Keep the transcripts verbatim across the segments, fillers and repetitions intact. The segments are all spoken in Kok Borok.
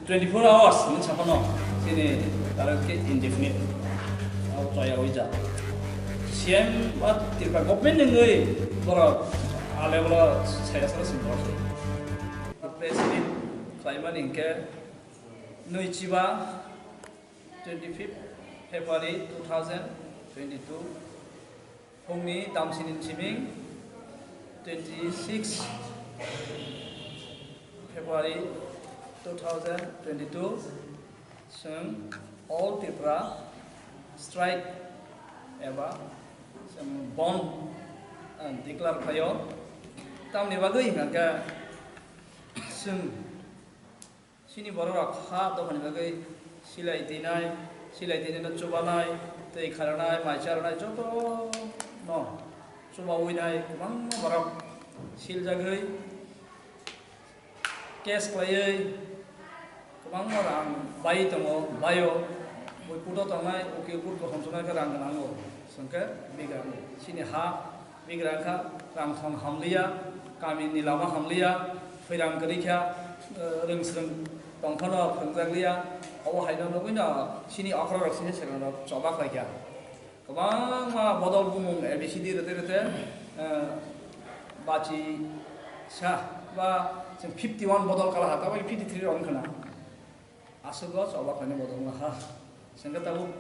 Twenty-four hours ni saphano chini target khe indefinite. Abo chaya ui ja. C M ba Tripura government ni ngui borok a level o saya sara sing borok. Press meet khlaimani hinkhe nui chiba twenty-fifth February two thousand twenty-two. Phungni damsini siming twenty-six February two thousand twenty-two, chwng All Tripura Strike eba chwng Bandh, ah, declare khlaio. Tamni bagwi hwnkha khe chwng Chini borok rok ha dophani bagwi silai twinai, silai twinai no chubanai, twi kharanai, mai charanai joto no chubawi nai kwbangma borok siljagwi case khlaiwi kwbangma rang bai tongo, baio bui kudo tongnai, uki kut bo homsonai khe rang gwnango, chwngkhe bigra chini ha. Bigra wngkha rang thong hamliya, kamini lama hamliya, phairang kwrwi kha, eh, rwng swrwng tong phano phwrwngjakliya, obo haino nugwino chini okra rok sini swkang rok choba khlaikha. Kwbangma bodol bumung A B C D rwtwi rwtwi, eh, bachi sa ba chwng fifty one bodol kalaha, tabuk fifty three rok wngkha na. Aswk o choba khlainai bodol wngkha. Chwngkhe tabuk,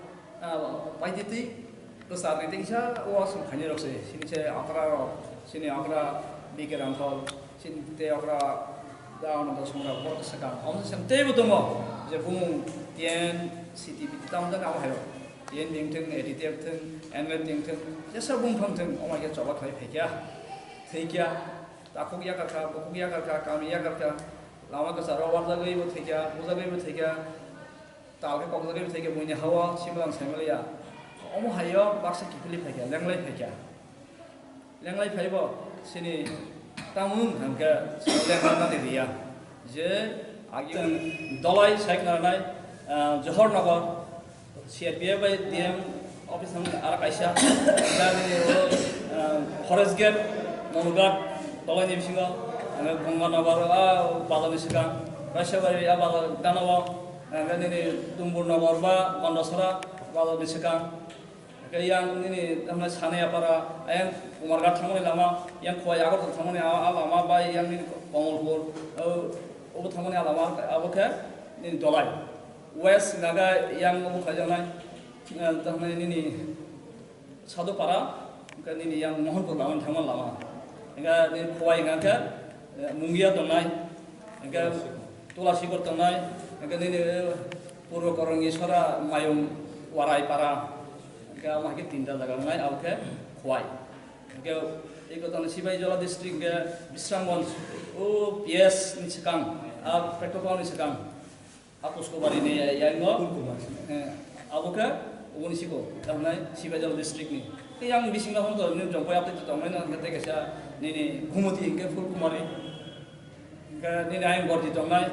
ah, paititwi kwcharni tei kisa o aswk khainai rok se. Chini se okra rok, chini okra B K Rangkhol, chini tei okra Dayananda Songra borok swkang. Omo se teibo tongo je bumung T N, C T B T tamo jani abo hai rok. T N B wngthwng, A D T wngthwng, N L F T wngthwng, jesa bumung thangthwng, omo hai khe choba khlai phaikha, thwikha. Takhuk yakarkha, bukhuk yakarkha, kami yakarkha, lama kwcharo warjagwi bo thwikha, bujagwi bo thwikha, tal khe kokjagwi bo thwikha, buini ha-o simlang saimaliya. Omo hai-o baksa kiphilwi phaikha, lenglai phaikha. Lenglai phaibo chini tamo wng hwnkhe lenglai mani riya. Je agi dolai sai khna rwnai, ah, Johor Nagar, C R P F bai D M office thang aro kaisa, jani o, ah, Forest Gate, Monughat, dolai ni bisingo, ang Gonganagar, ah, bazar ni swkang, Kaisabari, ah, bazar gana o, ang nini Dumbur Nagar ba Gondasara bazar ni swkang, hwnkhe yang nini tamo Sanayapara, ayang Kumarghat thangmani lama, yang Khowai Agartala thangmani a, a lama bai yang nini Kamalpur, o, obo thangmani a lama, abo khe nini dolai. West Naga yang obo khlaijaknai, eh, tamni nini Sadupara, hwnkhe nini yang Mohanpur lama thangma lama. Hwnkhe nini Khowai hwnkhe, eh, Mungia tongnai, hwnkhe Tulasigur tongnai, hwnkhe nini, eh, Purbo Korongni sora Mayung Warai Para, hwnkhe amo hai khe tinta jaga wngnai, abo khe Khowai. Hwnkhe eko tongnai Sipaijala district hwnkhe Bisramganj, o P S ni swkang, a petrol pump ni swkang. Apusko bari ni yang no. Fulkumar. Eh, abo khe oboni siko, tamnai Sipaijala district ni. Tei yang bisingo hwn to, nini jompai apte to tongnai no, hwnkhe tei kaisa nini Gumoti hwnkhe Fulkumari. Hwnkhe nini ayang Gordi tongnai,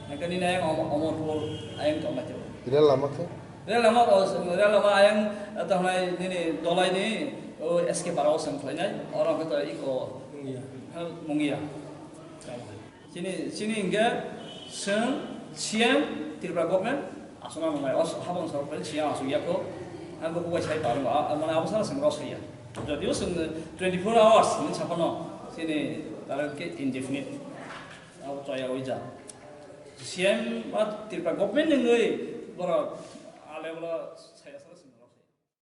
hwnkhe nini ayang Om-, Omorpur ayang tongnai tebo. Rel lama khe? Rel lama, o, rel lama ayang tongnai nini dolai ni, o, S K Para o seng khlainai, oro hwnkhe to iko, Mungia. Ha, Mungia. Chini, chini hwnkhe chwng C M Tripura government aswk nang nai, o habang sarok bai C M aswk yakho, ang bo kubai sai paru, a, a, mane abo sara chwng rw saya. Jodio chwng twenty-four hours hinwi saphano chini target khe indefinite. Abo chaya ui ja. C M ba Tripura government ni wngwi borok a level o saya sara chwng rw saya.